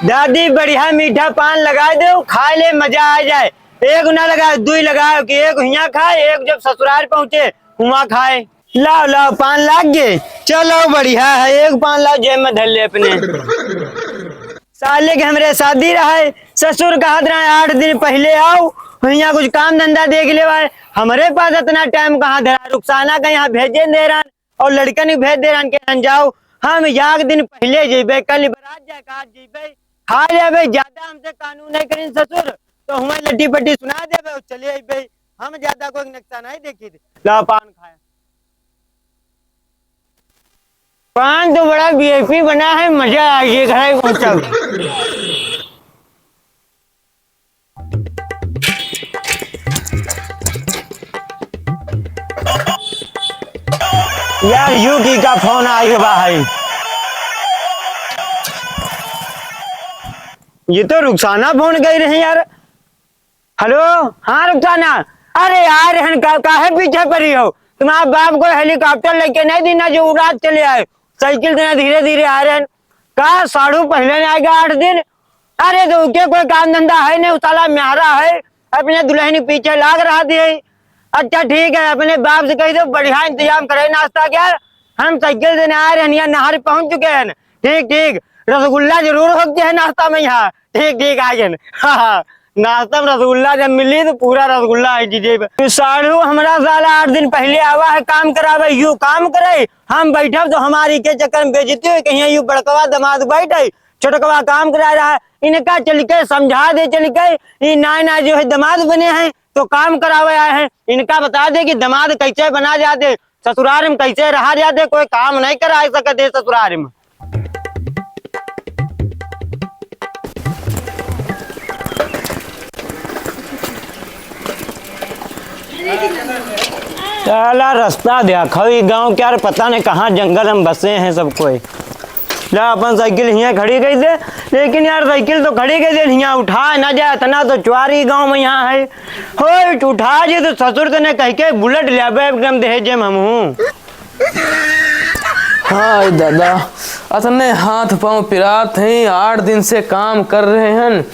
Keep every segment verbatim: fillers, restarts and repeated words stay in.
दादी, बढ़िया मीठा पान लगाए देउ, खाए ले मजा आ जाए। एक ना लगाए, दुई लगाए, कि एक हियाँ खाए, एक जब ससुराल पहुँचे, हुआँ खाए। लाओ, लाओ, पान लाग गे। चलो, बढ़िया है, एक पान लाओ, जेब में धर ले अपने। साले के हमरे शादी रहे, ससुर कहत रहे, "आठ दिन पहिले आओ, हियाँ कुछ काम धंधा देख लेवाए।" हमरे पास इतना टाइम कहाँ धरा, रुखसाना के यहाँ भेजे दे रहन और लड़कन के भेज दे रहन के हम जाओ, हम एक दिन पहिले जइबे, कल बरात जाए, आज जइबे, खा लेबे, ज्यादा हमसे कानून नहीं करिन ससुर, तो हुआँ लट्टी पट्टी सुना देबे और चले अइबे। हम ज्यादा कोई नक्शा नहीं देखी थे। ला पान खाए। पान तो बड़ा वीआईपी बना है, मजा आ गया, घर पहुंचा। यार, यू की का फोन आइ बा है? ये तो रुखसाना फोन कइ रही यार। हेलो, हाँ रुखसाना, अरे यार, हन का, काहे पीछे पड़ी हो? तुम्हारे बाप को हेलीकॉप्टर लेके नहीं दीना जो उड़ात चले आए, साइकिल देना धीरे धीरे आ रहे हैं। का साढ़ू पहले नहीं आएगा आठ दिन? अरे तो उके कोई काम धंधा है नहीं, उ साला म्यारा है, अपने दुल्हन के पीछे लाग रहा दिए। अच्छा ठीक है, अपने बाप से कह दो बढ़िया इंतजाम करे नाश्ता के, हम साइकिल देने आ रहे हैं, यहाँ नहर पहुँच चुके हैं। ठीक ठीक, रसगुल्ला जरूर होते हैं नाश्ता में यहाँ। ठीक ठीक, आ गए। हाँ हाँ, नाश्ता में रसगुल्ला जब मिली तो पूरा रसगुल्ला है जी जेब। तू साढ़ू हमरा साला आठ दिन पहले आवा है काम करावे, यू काम करे, हम बैठब तो हमारी के चक्कर में बेइज्जती हुई, कहीं यू बड़कवा दामाद बैठे, छोटकवा काम करा रहा है, इनका चल के समझा दे चल के, ये नाय नाय जो है दामाद बने हैं तो काम करावे आए हैं, इनका बता दे कि दामाद कैसे बना जाते, ससुराल में कैसे रहा जाते, कोई काम नहीं करा सकते ससुराल में। साला रास्ता देखो, ई गाँव के यार पता नहीं कहाँ जंगल में बसे हैं सब कोई। ला अपन साइकिल हियाँ खड़ी कइ दे, लेकिन यार साइकिल तो खड़ी कइ दे, हियाँ उठाए ना जाए, इतना तो चुआरी गाँव में यहाँ है। हो उठा जे तो ससुर तने कह के बुलेट ले आबे एकदम दहेजे में हम हूँ। हाय दादा, अतने हाथ पाँव पिरात हैं, आठ दिन से काम कर रहे हैं।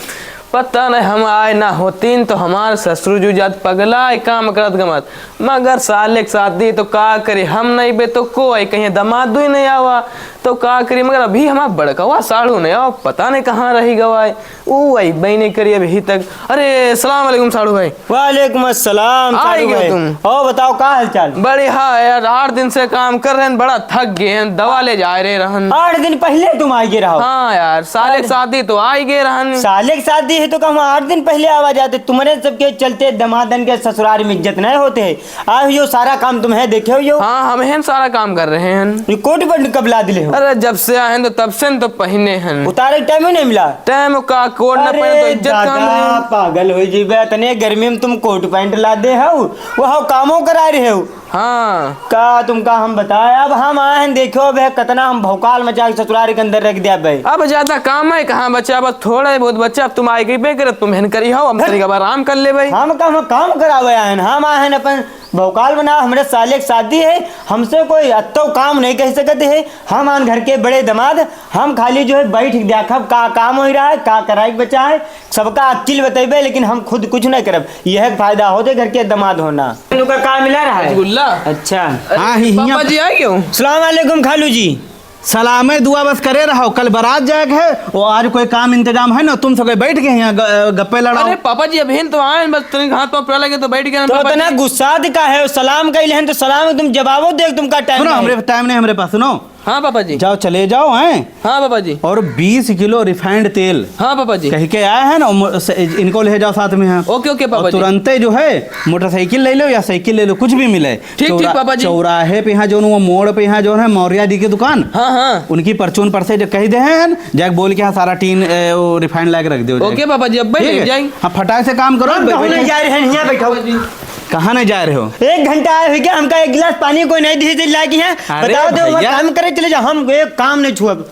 पता नहीं हम आए ना होतीन तो हमार ससुर जू जात पगला है काम करत गमत। मगर साले के शादी तो का करे, हम नहीं बे तो को आई, कहीं दामाद दुई नहीं आवा तो का करी। मगर अभी हमार बड़कवा साढ़ू नहीं आवा, पता नहीं कहाँ रही गवा है। ऊ अइबे नहीं करी अभी तक। अरे, सलाम अलैकुम साढ़ू भाई। वालेकुम अस्सलाम आ साढ़ू गए भाई। तुम। और बताओ, का हाल चाल? बढ़िया है यार, आठ दिन से काम कर रहे हैं, बड़ा थक गए हैं, दवा ले जा रहे रहन। आठ दिन पहले तुम आ गए रहो। हाँ यार, साले अरे। शादी तो आ ही गए रहन। साले के शादी है तो कम आठ दिन पहले आवा जाते, तुम्हारे सबके चलते दमादन के ससुराल में इज्जत नहीं होते है। आ यो सारा काम तुम्हें देखे हो यो। हाँ, हम हैं सारा काम कर रहे हैं। ये कोट पैंट कब ला दिले हो? अरे जब से आए हैं तो तब से न तो पहने हैं। उतारे के टाइम ही नहीं मिला। टाइम का कोट न अरे पहने तो इज्जत कहाँ दादा, रही? पागल हो जीबे, इतने गर्मी में तुम कोट पैंट ला दे हो, वो हो कामो करा रहे हो। हाँ। का तुमका हम बताए, अब हम आए हैं, देखो अब है कितना हम भौकाल मचा के ससुराल के अंदर रख दिया भाई। अब ज्यादा काम है कहाँ बचा, बस थोड़ा ही बहुत बचा। अब तुम आए गई बेकर, तुम हेन करी हो, हम हट। तरीका आराम कर ले भाई। हम काम, काम करावे आए हैं, हम आए हैं अपन भौकाल बना, हमरे साले के शादी है, हमसे कोई अत्तो काम नहीं कह सकते है। हम आन घर के बड़े दामाद, हम खाली जो है बैठ के देखब का काम हो रहा है, का कराए के बचा है, सबका अक्किल बतेबे, लेकिन हम खुद कुछ नहीं करब। यह एक फायदा होते घर के दामाद होना। उनका काम मिला रहा है। रसगुल्ला। अच्छा। अरे, हाँ, ही पापा हियाँ। जी आए क्यों? सलाम वालेकुम खालू जी। सलामे दुआ बस करे रहो, कल बारात जाए के है, वो आज कोई काम इंतजाम है ना, तुम सब बैठ के यहाँ ग-, गप्पे लड़ाओ। अरे पापा जी, अभी तो आए हैं, बस तनिक हाथ पाँव पिरा लगे तो बैठ गए हैं तो पापा इतना जी। गुस्सा दिखा है, सलाम कइले हैं तो सलाम तुम जवाबो दे, तुमका टाइम सुनो, नहीं। हमरे टाइम नहीं, हमरे पास सुनो। हाँ पापा जी। जाओ, चले जाओ, हैं? हाँ पापा जी। और बीस किलो refined तेल हाँ पापा जी। कह के आया है ना, उम, से, इनको ले जाओ साथ में, हाँ। ओके, ओके पापा और जी। तुरंते जो है मोटरसाइकिल ले लो या साइकिल ले लो, कुछ भी मिले। ठीक, चौरा-, ठीक, पापा जी। चौराहे पे यहाँ जो न, वो मोड़ पे यहाँ जो है मौर्या जी की दुकान, हाँ, हाँ। उनकी परचून पर से जो कह दे हैं, जाके बोल के यहाँ सारा टीन, ए, वो refined ला के रख दो जाके। ओके, पापा जी, अब ठीक ले है? जाएंगे। हाँ, फटाक से काम करो। हम कहूँ नहीं जा रहे हैं, यहाँ बैठो। कहाँ नहीं जा रहे हो? एक घंटा आए हुए क्या? हमका एक गिलास पानी कोई नहीं दी, दी लागी है। अरे बताओ दे, वो भैया। काम करे चले जाओ, हम एक काम नहीं छुअब।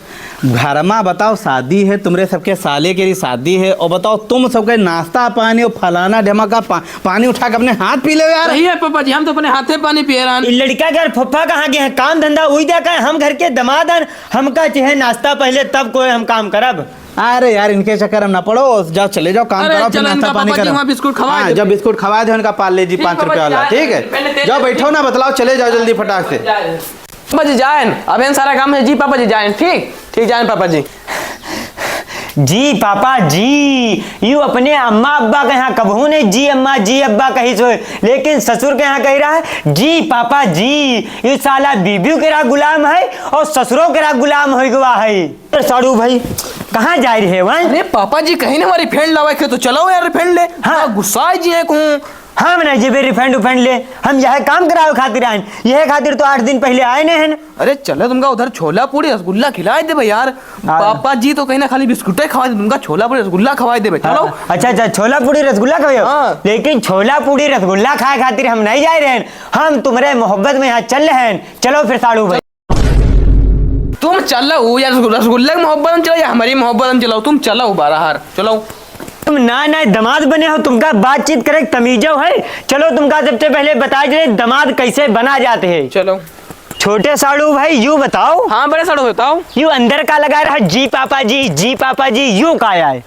घर मा बताओ, शादी है, तुमरे सबके साले के लिए शादी है, और बताओ, तुम सबके नाश्ता पानी और फलाना ढेमा का पा-, पानी उठा के अपने हाथ पी ले यार। सही है पापा जी, हम तो अपने हाथे पानी पिए रहन। ई लड़का के यार फुफ्फा कहाँ गए हैं? काम धंधा उई द्या का है? हम घर के दमाद हन, हमका चाहे नाश्ता पहले, तब कोई हम काम करब। अरे यार, इनके चक्कर में ना पड़ो, जाओ, चले जाओ, काम अरे करो, फिर चलो, नाश्ता इनका पानी पापा जी करो। वहाँ बिस्कुट खवाए हाँ, दो। जब बिस्कुट खवाए दो इनका पार्ले जी ठीक पाँच पापा रुपया जी, वाला, जाए, ठीक है? पहले तेल जाओ, बैठो ना, बतलाओ, चले जाओ जल्दी फटाक से। जाए। पापा जी जाएन, अब इन सारा काम है जी, पापा जी जाएन, ठीक, ठीक जाएन पापा जी। जी पापा जी, यू अपने अम्मा अब्बा के यहाँ कबहू नहीं जी अम्मा जी अब्बा कही सोए, लेकिन ससुर के यहाँ कही रहा है जी पापा जी। यू साला बीबी के रहा गुलाम है और ससुरों के रहा गुलाम हो गवा है। अरे साड़ू भाई, कहाँ जाए रहे वहाँ? अरे पापा जी, कहीं ना हमारी friend लावे के तो चलो यार, friend ले। हाँ। हाँ, गुस्सा जी है कहूँ। हम नहीं जेबे refund उफंड ले, हम यह काम करावे खातिर आए, यह खातिर तो आठ दिन पहले आए नहीं हैं। अरे चलो, तुमका उधर छोला पूड़ी रसगुल्ला खिलाए देबे यार। हाँ। पापा जी तो कहीं ना खाली बिस्कुटे खवाए दे, तुमका छोला पूड़ी रसगुल्ला खवाए देबे, चलो। हाँ, अच्छा, अच्छा, छोला पूड़ी रसगुल्ला खवाए हो? हाँ। लेकिन छोला पूड़ी रसगुल्ला खाए खातिर हम नहीं जाए रहे हैं, हम तुम्हारे मोहब्बत में यहाँ चल रहे हैं। चलो फिर साड़ू भाई। तुम चलो यार, रसगुल्ला की मोहब्बत में चलो या हमारी मोहब्बत में चलो, तुम चलो बाहर, चलो। तुम ना, ना दमाद बने हो, तुमका बातचीत करे के तमीजो है? चलो, तुमका सबसे पहले बता दे दमाद कैसे बना जाते हैं। चलो। छोटे साड़ू भाई, यू बताओ। हाँ, बड़े साड़ू बताओ। यू अंदर का लगा रहा, जी पापा जी, जी पापा जी, यू का है?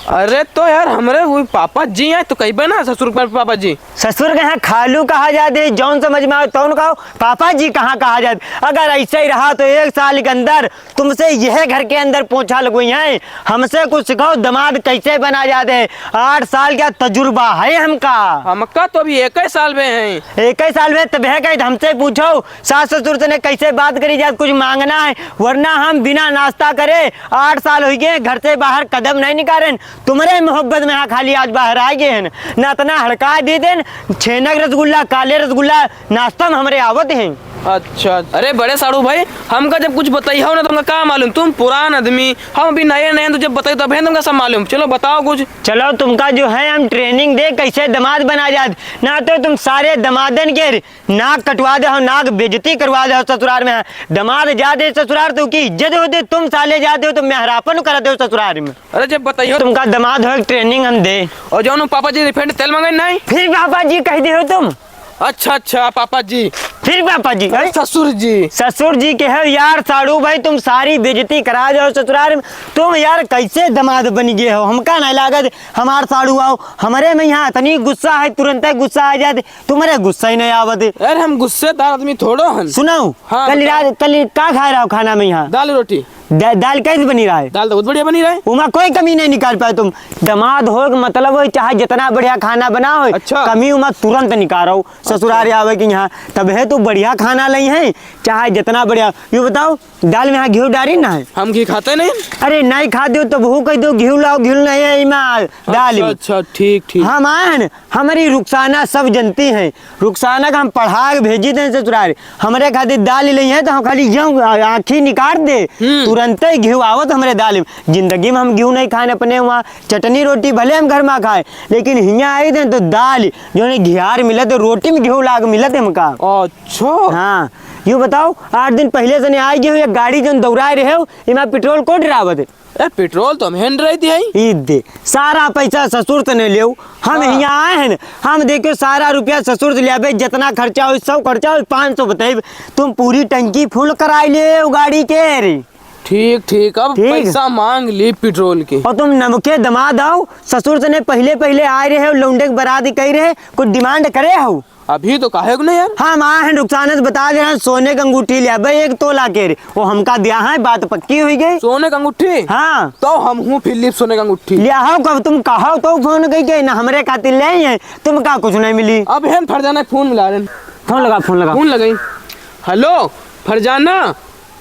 अरे तो यार, हमरे वो पापा जी हैं, तो कहबे ना ससुर पर पापा जी। ससुर के यहाँ खालू कहा जाते, जौन समझ में आवे तौन कहो, पापा जी कहाँ कहा जाते। अगर ऐसे ही रहा तो एक साल के अंदर तुमसे यह घर के अंदर पोछा लगोई है। हमसे कुछ सिखाओ, दमाद कैसे बना जाते हैं। आठ साल का तजुर्बा है हमका। हमका तो अभी एक ही साल में है। एक ही साल में तब है कहे, हमसे पूछो, सास ससुर से ने कैसे बात करी जात, कुछ मांगना है, वरना हम बिना नाश्ता करे आठ साल हो गए, घर से बाहर कदम नहीं निकालेन। तुम्हारे मोहब्बत में हाँ खाली आज बाहर आ गए हैं, ना इतना हड़का दे देन, छेनक रसगुल्ला, काले रसगुल्ला, नाश्ता में हमरे आवत हैं। अच्छा, अरे बड़े साड़ू भाई, हमका जब कुछ बताई हो ना, तुमका का मालूम, तुम पुरान आदमी, हम अभी नए नए हैं, तो जब बताई तब है तुमका सब मालूम। चलो बताओ कुछ। चलो तुमका जो है हम training दे, कैसे दमाद बना जात, ना तो तुम सारे दमादन के नाक कटवा दे हो, नाक बेइज्जती करवा दे हो ससुराल में। दमाद जाते ससुराल तो की इज्जत होते, तुम साले जाते हो तो मेहरापन करते हो ससुराल में। अरे जब बताइयो। तुमका दमाद हो, training हम दे। और जौन पापा जी रिफाइंड तेल मंगाए नहीं? फिर पापा जी कह दे हो तुम। अच्छा, अच्छा, पापा जी। फिर पापा जी, अरे, हैं? ससुर जी। ससुर जी के है यार, साड़ू भाई, तुम सारी बेइज्जती करा जाओ ससुराल में। तुम यार कैसे दमाद बन गए हो, हमका नहीं लागत हमार साड़ू आओ। हमरे में यहाँ इतनी गुस्सा है, तुरंत गुस्सा आ जाते, तुम्हारे गुस्सा ही नहीं आवत। यार, हम गुस्सेदार आदमी थोड़ो हन। सुनाओ, हाँ, कल बताओ। रात, कल का खाए रहो खाना में यहाँ? दाल रोटी। दा-, दाल कैसे बनी रहा है? दाल तो बहुत बढ़िया बनी रहा है। उमा कोई कमी नहीं निकाल पाए तुम। दमाद हो के मतलब हो, चाहे जितना बढ़िया खाना बना हो, अच्छा। कमी उमा तुरंत निकालो। ससुराल आवे के यहाँ, तब है तू बढ़िया खाना लई है, चाहे जितना बढ़िया। यू बताओ, दाल में यहाँ घी डारी ना है? हम घी खाते नहीं। अरे, नहीं खाते हो तब हु कह दो, घी लाओ, घी नहीं है इमा दाल में। अच्छा, ठीक, ठीक। हम आए हैं ना, हमारी रुखसाना सब जनती हैं। रुखसाना का हम पढ़ा के भेजी थे ससुराल, हमरे खातिर दाल ले हैं तो हम खाली यूं आ-, आँखी निकाल दे, हम्म। तुरंते घी आवत हमरे दाल में। जिंदगी में हम घी नहीं खाए अपने वहाँ, चटनी रोटी भले हम घर में खाए, लेकिन हियाँ आई थे तो दाल जो है घियार मिलत, रोटी में घी लाग मिलत हमका। अच्छा। हाँ, यू बताओ, आठ दिन पहले से नहीं आई गई हो, एक गाड़ी जो दौड़ाए रहे हो, इमा पेट्रोल को डरावत है? ए, पेट्रोल तो हम हैंड रही थी, है? ई दे, सारा पैसा ससुर से नहीं लेऊ। हम हाँ। हियाँ आए हैं ना, हम देखो सारा रुपया ससुर से लेबे, जितना खर्चा हो, सब खर्चा हो, पाँच सौ बताइब, तुम पूरी टंकी फुल कराई ले गाड़ी के रे। ठीक, ठीक, अब ठीक। पैसा मांग ली पेट्रोल के। और तुम नमके दमाद आओ, ससुर से ने पहले, पहले आए रहे हो, लौंडे के बरात कही रहे, कुछ डिमांड करे हो? अभी तो काहे को नहीं यार? हाँ, हम आए हैं, रुखसाना से बता दे रहे हैं, सोने के अंगूठी ले आबे एक तोला के रे। वो हमका दिया है, बात पक्की हुई गई। सोने के अंगूठी? हाँ। तो हम हूँ फिर लिप सोने के अंगूठी। ले आओ, कब तुम कहो तो फोन कही के, ना हमरे खातिर ले आई है, तुमका कुछ नहीं मिली। अब हम फरजाना फोन मिला रहे हैं। फोन लगा, फोन लगा। फोन लगाई। हेलो, फरजाना,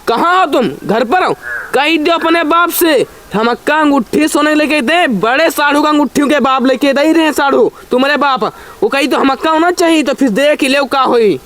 कहाँ हो तुम? घर पर हो? कही दो अपने बाप से, हमका अंगूठी सोने लेके दे, बड़े साढ़ू का अंगूठी के बाप लेके दे रहे हैं साढ़ू, तुम्हारे बाप। वो कही तो हमका होना चाहिए, तो फिर देख ही ले का होई।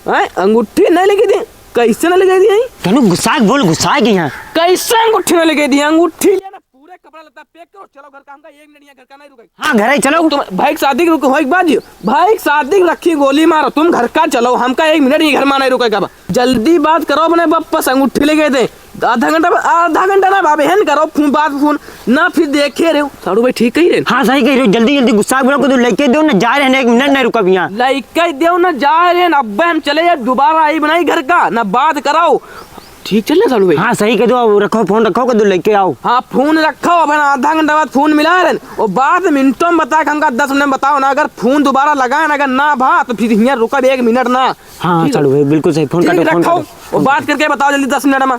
हैं? अंगूठी नहीं लेके दे, कैसे नहीं लेके दी? तनु गुस्सा के बोल, गुस्सा के यहाँ। कैसे अंगूठी नहीं लेके दी? अंगूठी लेना, पूरे कपड़ा लत्ता पैक करो, चलो घर का, हमका एक मिनट यहाँ घर का नहीं रुकेगा। हाँ, घर ही चलो। तुम भाई की शादी रुको, हो एक बात जी, भाई की शादी रखी गोली मारो, तुम घर का चलो, हमका एक मिनट ही घर में नहीं रुकेगा। जल्दी बात करो अपने बाप से, अंगूठी लेके दे। आधा घंटा, आधा घंटा ना बाबे, हेन करो फोन, बात फोन ना, फिर देखे रहे हो। साढ़ू भाई ठीक कही रहे। हाँ, सही कही रहे हो, जल्दी जल्दी गुस्सा बोलो, को तो लेके दो ना, जा रहे हैं, एक मिनट नहीं रुका यहाँ। लेके दो ना, जा रहे हैं, अब हम चले जाए, दोबारा आई बनाई घर का ना, बात कराओ। ठीक चल रहा साढ़ू भाई? हाँ, सही कह दो, अब रखो, फोन रखो, कह दो, लेके आओ। हाँ, फोन रखो, अब आधा घंटा बाद फोन मिला रहे। वो बात मिनटों में बता के हमका दस मिनट में बताओ ना, अगर फोन दोबारा लगाए ना, अगर ना भा, तो फिर हियाँ रुकब एक मिनट ना। हाँ, ठीक है? साढ़ू भाई, बिल्कुल सही, फोन ठीक काटो, है, फोन रखो, काटो। वो बात करके बताओ जल्दी दस मिनट में।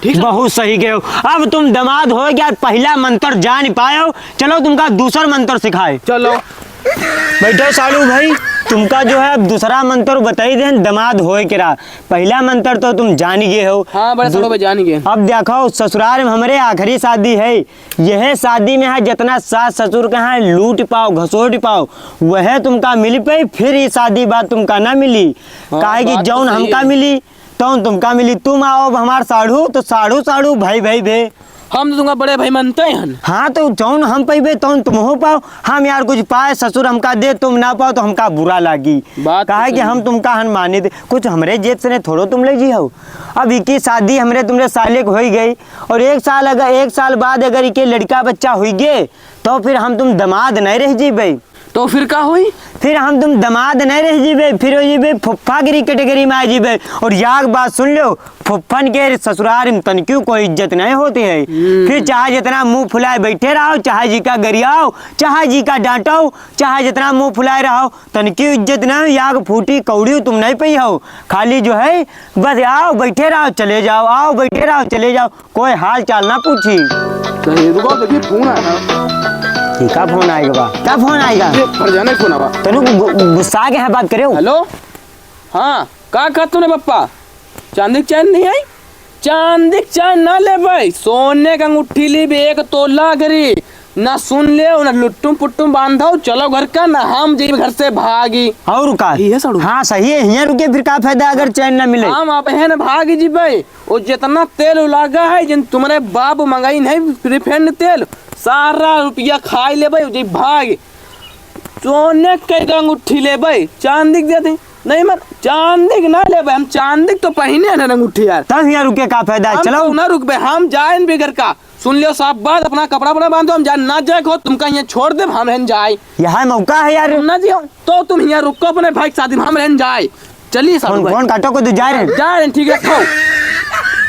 ठीक है? बहुत सही कहो। अब तुम दमाद हो गया, पहला मंत्र जान पायो, चलो तुमका दूसर मंत्र सिखाए। चलो। बैठो साढ़ू भाई, तुमका जो है अब दूसरा मंत्र बताई देन, दमाद होए के रहा। पहला मंत्र तो तुम जान गए हो। हाँ, बड़े दू-, साढ़ू भाई, जान गए। अब देखो, ससुराल में हमरे आखिरी शादी है, यह शादी में है जितना सास ससुर के यहाँ लूट पाओ, घसोट पाओ, वह तुमका मिल पाई, फिर ये शादी बात तुमका ना मिली। हाँ, काहे कि बात तो जौन सही हमका है। मिली, तौन तुमका मिली। तुम आओ अब हमार साढ़ू, तो साढ़ू, साढ़ू, भाई, भाई, भे। हम तो तुमका बड़े भाई मानते हैं। हाँ, तो जौन हम पइबे, तौन तुमहू पाओ। हम यार कुछ पाए, ससुर हमका दे, तुम ना पाओ, तो हमका बुरा लागी। बात तो काहे कि सही हम है। तुमका हन माने दे, कुछ हमरे जेब से नहीं, थोड़ो तुम ले जी हो। अब इकी शादी हमरे तुमरे साले के होई गई, और एक साल अगर, एक साल बाद अगर इके लड़का बच्चा होई गे, तो फिर हम तुम दमाद नहीं रह जीबे। तो फिर का होई? फिर हम तुम दमाद नहीं रह जीबे, फिर हो जीबे फुफ्फा गिरी कैटेगरी में आ जीबे। और याग बात सुन लो, फुफ्फन के ससुराल में तनकियो कोई इज्जत नहीं होती है। हम्म। फिर चाहे जितना मुंह फुलाए बैठे रहो, चाहे जी का गरियाओ, चाहे जी का डांटो, चाहे जितना मुंह फुलाए रहो, तनकियो इज्जत नहीं, याग फूटी कौड़ी तुम नहीं पई हो। खाली जो है, बस आओ बैठे रहो, चले जाओ, आओ बैठे रहो, चले जाओ। कोई हाल चाल ना पूछी। नहीं, रुको, देखिए, फोन आया। ठीक है, फोन आएगा बा। क्या फोन आएगा? ये फरजाना ही फोन आवा। तनु गु-, गु-, गुस्सा के है बात करे हो। हेलो, हाँ, का कहत तूने पप्पा? चांदी के चैन नहीं आई? चांदी के चैन ना लेबै, सोने के अंगूठी लेबै, एक तोला करी। ना सुन ले, ना लुट्टुम पुट्टुम बांधो, चलो घर का, ना हम जइब घर से भागी। और का? ये है साढ़ू। हाँ, सही है, हियाँ रुके फिर का फायदा अगर चैन ना मिले? हम अब है ना भागी जीबै। वो जितना तेल लागा है, जिन तुम्हारे बाप मंगाई नहीं refined तेल, सारा रुपया खाई लेबै, जी भाग। सोने के अंगूठी लेबै, चांदी के दे दे। नहीं मर, चांदी के ना लेबै, हम चांदी के तो पहिने हैं ना अंगूठी यार। तब हियाँ रुके का फायदा है? हम चलो। तो ना रुकबै, हम जाएन भी घर का। सुन लियो साफ बात, अपना कपड़ा वपड़ा बांधो, हम जान ना जाए को, तुमका हियाँ छोड़ देब, हम रहन जाए। यह मौका है यार। तुम ना जियो, तो तुम हियाँ रुको अपने भाई के शादी में, हम रहन जाए। चलिए साढ़ू फोन, भाई। फोन काटो को तो जा रहे हैं। जा रहे हैं, ठीक है, रखो।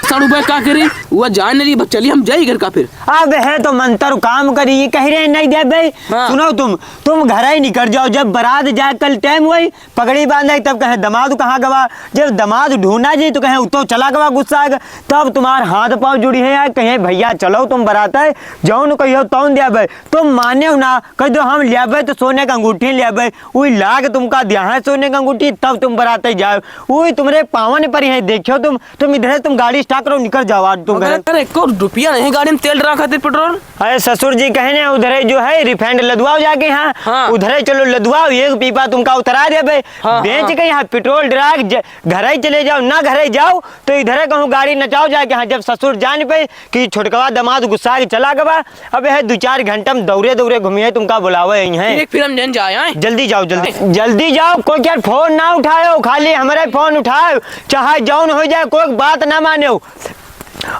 साढ़ू भाई का करी, वो जान नहीं रही, चलिए हम जाए घर का फिर। अब है तो मंत्र काम करी, ये कह रहे हैं नहीं देबै। हाँ। सुनो तुम, तुम घर ही निकल जाओ, जब बारात जाए कल टाइम हुई, पगड़ी बांधे, तब कहे, "दमाद कहाँ गवा?" जब दमाद ढूंढा जी, तो कहे, "उ तो चला गवा गुस्सा आएगा।" तब तुम्हार हाथ पाँव जुड़ी है यार, कहे, "भैया, चलो तुम बरात है, जौन कहियो तौन देबै।" तुम माने हो ना, कह दो, "हम लेबै तो सोने का अंगूठी लेबै।" उई लाग तुमका दिया है सोने का अंगूठी, तब तुम बरात जाओ। उई तुम्हारे पावन पर है, देखियो तुम, तुम इधर तुम गाड़ी start करो, निकल जाओ आज तुम मगर घर। यार, एको रुपया नहीं गाड़ी में तेल डरा खातिर पेट्रोल। अरे ससुर जी कहे ने, उधरे जो है refined लदवाओ जाके, हाँ, हाँ। उधरे चलो लदवाओ, एक पीपा तुमका उतरा देबे। हाँ, बेच हाँ। के यहाँ पेट्रोल डरा के ज-, घरे चले जाओ, ना घरे जाओ तो इधरे कहूँ गाड़ी नचाओ जाके, हाँ, जब ससुर जान पे कि छोटकवा दमाद गुस्सा के चला गवा, अब यह दो चार घंटा में दौरे दौरे घूमिए, तुमका बुलावे ही हैं। एक फिर हम जन जाए, आए। जल्दी जाओ, जल्दी, हाँ। जल्दी जाओ, कोई क्या फोन ना उठायो, खाली हमरे फोन उठायो, चाहे जौन हो जाए, कोई बात ना मानो।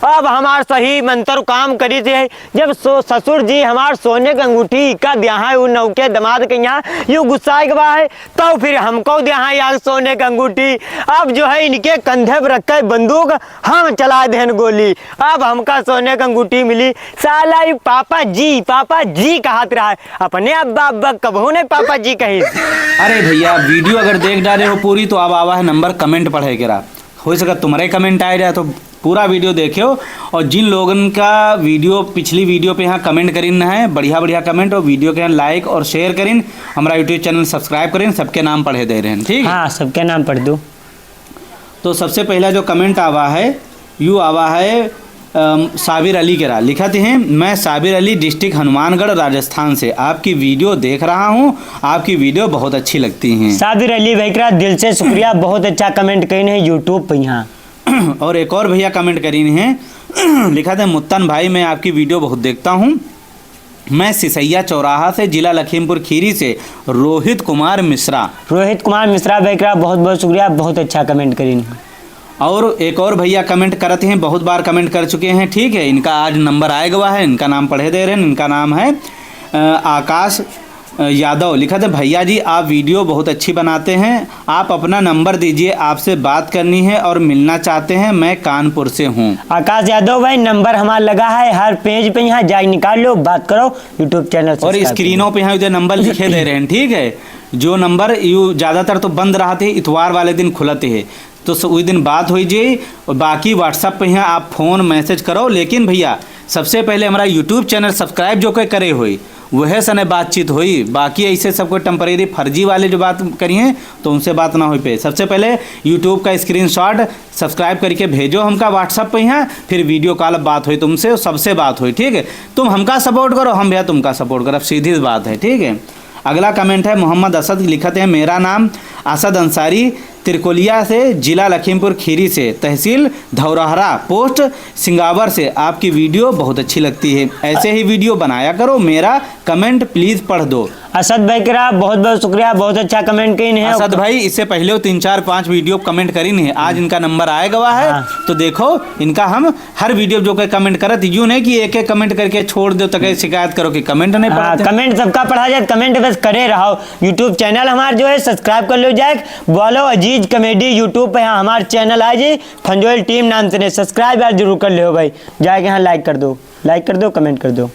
अब हमार सही मंत्र काम करी थे, जब सो-, ससुर जी हमार सोने के अंगूठी का दिया है, उ नौके दमाद के यहाँ यू गुस्सा के बा है, तो फिर हमको दिया है यार सोने के अंगूठी। अब जो है इनके कंधे पर रख के बंदूक, हम चला देन गोली। अब हमका सोने के अंगूठी मिली। साला ई पापा जी, पापा जी कहत रहा है, अपने अब्बा अब्बा कबहू नहीं पापा जी कही। अरे भैया, video अगर देख डारे हो पूरी तो अब आवा है नंबर comment पढ़े के रहा। हो सका तुम्हारे comment आए रहा तो पूरा video देखियो। और जिन लोगन का video, पिछली video पे यहाँ comment करीन है, बढ़िया बढ़िया comment, और video के यहाँ like और share करीन, हमारा YouTube channel subscribe करीन, सबके नाम पढ़े दे रहे हैं, ठीक है? हाँ, सबके नाम पढ़ दो। तो सबसे पहला जो comment आवा है, यू आवा है, अम, साबिर अली केरा लिखत हैं, "मैं साबिर अली, district हनुमानगढ़, राजस्थान से आपकी video देख रहा हूँ, आपकी video बहुत अच्छी लगती हैं।" साबिर अली भाई केरा दिल से शुक्रिया, बहुत अच्छा comment कहीं नहीं YouTube पे यहाँ। और एक और भैया comment करीन हैं, लिखत हैं, "मुत्तन भाई, मैं आपकी video बहुत देखता हूँ।" मैं सिसैया चौराहा से, जिला लखीमपुर खीरी से रोहित कुमार मिश्रा। रोहित कुमार मिश्रा भाई केरा बहुत बहुत शुक्रिया, बहुत अच्छा comment करीन। और एक और भैया comment करत हैं, बहुत बार comment कर चुके हैं, ठीक है, इनका आज नंबर आए गवा है, इनका नाम पढ़े दे रहे हैं, इनका नाम है, अ, आकाश अ, यादव लिखत है, "भैया जी, आप वीडियो बहुत अच्छी बनाते हैं, आप अपना नंबर दीजिए, आपसे बात करनी है और मिलना चाहते हैं, मैं कानपुर से हूँ।" आकाश यादव भाई, नंबर हमार लगा है हर पेज पे, यहाँ जाके निकाल लो, बात करो, YouTube चैनल और स्क्रीनों पे यहाँ जो नंबर लिखे दे रहे हैं, ठीक है, जो नंबर यू ज़्यादातर तो बंद रहत है, इतवार वाले दिन खुलत है, तो स-, उस दिन बात होई जी। और बाकी WhatsApp पे यहाँ आप फोन मैसेज करो, लेकिन भैया, सबसे पहले हमारा YouTube चैनल सब्सक्राइब जो के करे होई, वह सने बातचीत होई। बाकी ऐसे सब कोई टेम्परेरी फर्जी वाले जो बात करिए, तो उनसे बात ना हो पे। सबसे पहले YouTube का स्क्रीनशॉट सब्सक्राइब करके भेजो हमका WhatsApp पे यहाँ, फिर वीडियो कॉल बात होई तुमसे, सबसे बात होई, ठीक है। तुम हमका सपोर्ट करो, हम भैया तुमका सपोर्ट करब, सीधी बात है, ठीक है। अगला कमेंट है मोहम्मद असद लिखत है, "मेरा नाम असद अंसारी, तिरकोलिया से, जिला लखीमपुर खीरी से, तहसील धौरहरा, पोस्ट सिंगावर से। आपकी वीडियो बहुत अच्छी लगती है, ऐसे ही वीडियो बनाया करो। मेरा कमेंट प्लीज पढ़ दो।" असद भाई केरा बहुत बहुत शुक्रिया, बहुत अच्छा कमेंट कइन है। असद भाई, इससे पहले वो तीन, चार, पाँच वीडियो कमेंट करिन है, आज इनका नंबर आए गवा है, हाँ। तो देखो, इनका हम हर वीडियो जो के कमेंट करत, यूं नहीं कि एक एक कमेंट करके छोड़ दो, तके शिकायत करो कि कमेंट नहीं हाँ, पढ़ते। कमेंट सबका पढ़ा जाए, कमेंट बस करे रहो। YouTube चैनल हमार जो है सब्सक्राइब कर लो जाए, बोलो अजीज कॉमेडी YouTube पे यहाँ हमार चैनल आ जी, फंजोइल टीम नाम से नहीं, सब्सक्राइब यार जरूर कर लो भाई, जाके यहाँ लाइक कर दो, लाइक कर दो, कमेंट कर दो।